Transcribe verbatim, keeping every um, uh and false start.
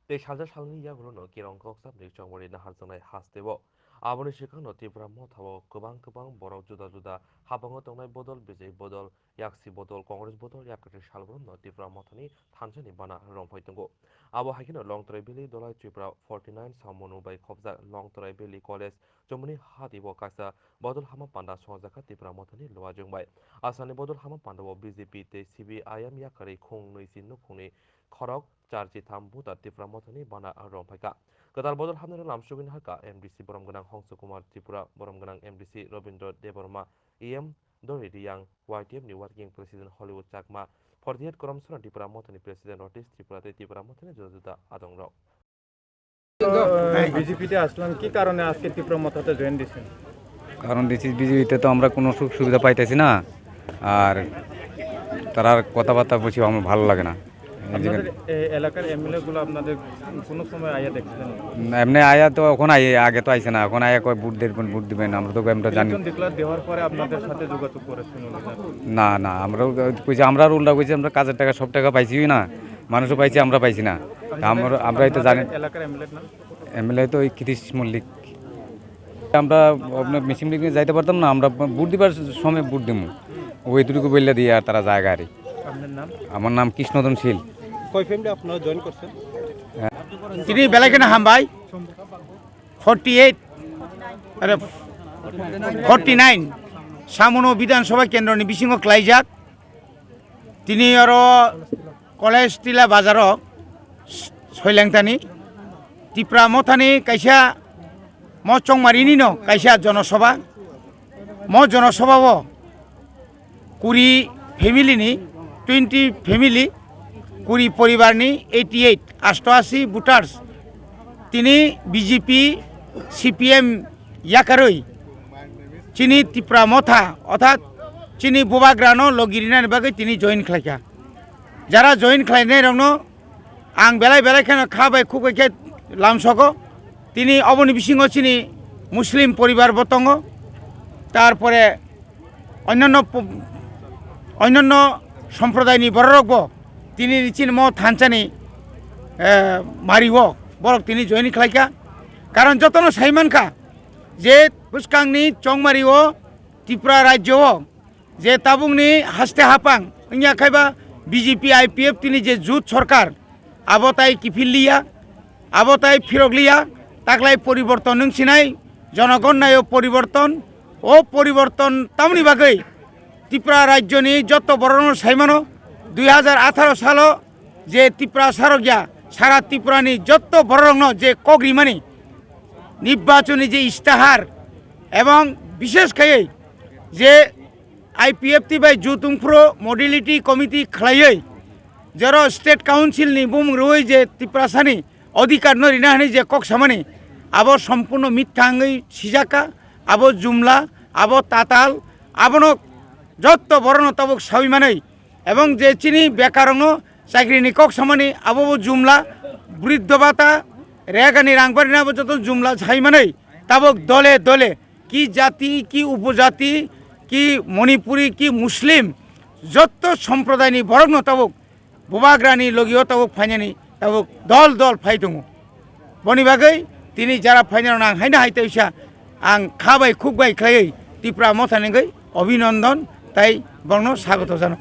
Tei salsa salnini yagulono Kirong Koksa ni chongmani naharjaknai hasteo. Aboni swkangno Tipra Motha o kwbang kwbang borok juda juda habango tongnai bodol, B J P bodol, yaksi bodol, Congress bodol, yakwtwi salbrumno Tipra Mothani thansani bana romphai tongo. Abo hai kheno Longtrai Valley Dolai Tripura forty nine Samunu bai khopjak Longtrai Valley College chumuni hati bo kaisa bodol hama panda songjakha Tipra Mothani luajwng bai. Asani bodol hama panda o B J P tei C P I M yakarwi khung nwi si nukhungni khorok char chi tham buta Tipra Mothani bana romphai kha. Kwtal bodol hamnani lamsugwini hakha M D C borom gwnang Hongso Kumar Tripura, borom gwnang M D C Robindra Debbarma, E M Doni Riyang, Y T F ni Working President Hollywood Chakma, forty eight Korom Sona Tipra Mothani President Ratish Tripura tei Tipra Mothani juda juda adongrok. তো, আহ, বিজেপিতে আসলাম, কি কারণে আজকে ত্রিপুরা মথাতে জয়েন দিছেন? কারণ দিচ্ছি বিজেপিতে তো আমরা কোনো সুখ সুবিধা পাইতেছি না, আর তারার কথাবার্তা বুঝি আমার ভালো লাগে না। এই যে আপনাদের, এ, এলাকার এমএলএ গুলো আপনাদের কোনো সময় আইয়া দেখছিলেন? না, এমনি আয়া তো এখন আই-, আগে তো আইছে না, এখন আয়া কয় ভোট দেবেন, ভোট দিবেন, আমরা তো আমরা জানি। ইলেকশন ডিক্লেয়ার দেওয়ার পরে আপনাদের সাথে যোগাযোগ করেছেন উনি না? না, না, আমরা কইছি, আমরা আর উল্টা কইছি, আমরা কাজের টাকা, সব টাকা পাইছি না, মানুষও পাইছি, আমরা পাইছি না। তা আমরা, আমরাই তো জানি। এলাকার এমএলএর নাম? এমএলএ তো ওই কৃতিশ মল্লিক। আমরা আপনার মিছিল মিটিংয়ে যাইতে পারতাম না, আমরা ভোট দিবার সময় ভোট দিমু, ওইটুকু বললে দিয়ে আর তারা জায়গা আর কি। আপনার নাম? আমার নাম কৃষ্ণধন শীল। কয় ফ্যামিলি আপনারা জয়েন করছেন? Tini belai kheno hambai, forty eight, are, forty nine, Samono Bidhan Sabha kendroni bisingo klaijak. Tini oro College Tila bazaro soilengtani Tipra Mothani kaisa mo chongmarinino kaisa jonosabha. Mo jonosabhao kuri family ni, twenty family, kuri poribar ni eighty eight, ashtoasi voters. Tini B J P, C P M yakarwi chini Tipra Motha, orthat chini bubagrano logi rinani bagwi tini join khlaikha. Jara join khlainairokno ang belai belai kheno kha bai khuk bai khe lamsogo. Tini oboni bisingo chini Muslim poribar bo tongo, tarpore onyonno po-, onyonno somprodaini bororokbo tini chini mo thansani, eh, mario borok tini join khlaikha. Karon jotono saimankha je bwskangni chongmario Tripura rajyo o je tabukni haste hapang wngya khaiba B J P I P F T ni je jut sorkar, abo tai kiphil liya, abo tai phirok liya, taklai poriborton wng sinai, jonogon nayo poriborton, o poriborton tamni bagwi Tripura rajyoni jotto borokno saimano, dui hajar atharo salo je Tripura sarokya, sara Tripurani jotto borokno je kok rimani nirbachoni je istahar ebong bishesh khaiwi je I P F T bai jut wngphuru modality committee khlaiwi, jero State Council ni bumung rwui je Tiprasani odhikar no rina hwnwi je kok samani, abo sompurno mitha wngwi sijakha, abo jumla, abo tatal, abono jotto borokno tabuk sawi manwi, ebong je chini bekarrokno chakrini kok samani, abobo jumla, briddho bhata, regani rang barina abo joto jumla sawi manwi, tabuk dole dole ki jati, ki upojati, ki Manipuri, ki Muslim, jotto somprodaini borokno tabuk bubagrani logio tabuk phainani tabuk dol dol phai tongo. Boni bagwi tini jara phainarokno ang haino hai teisa ang kha bai khuk bai khlaiwi Tipra Mothani wngwi obhinondon tai borokno sagoto jano.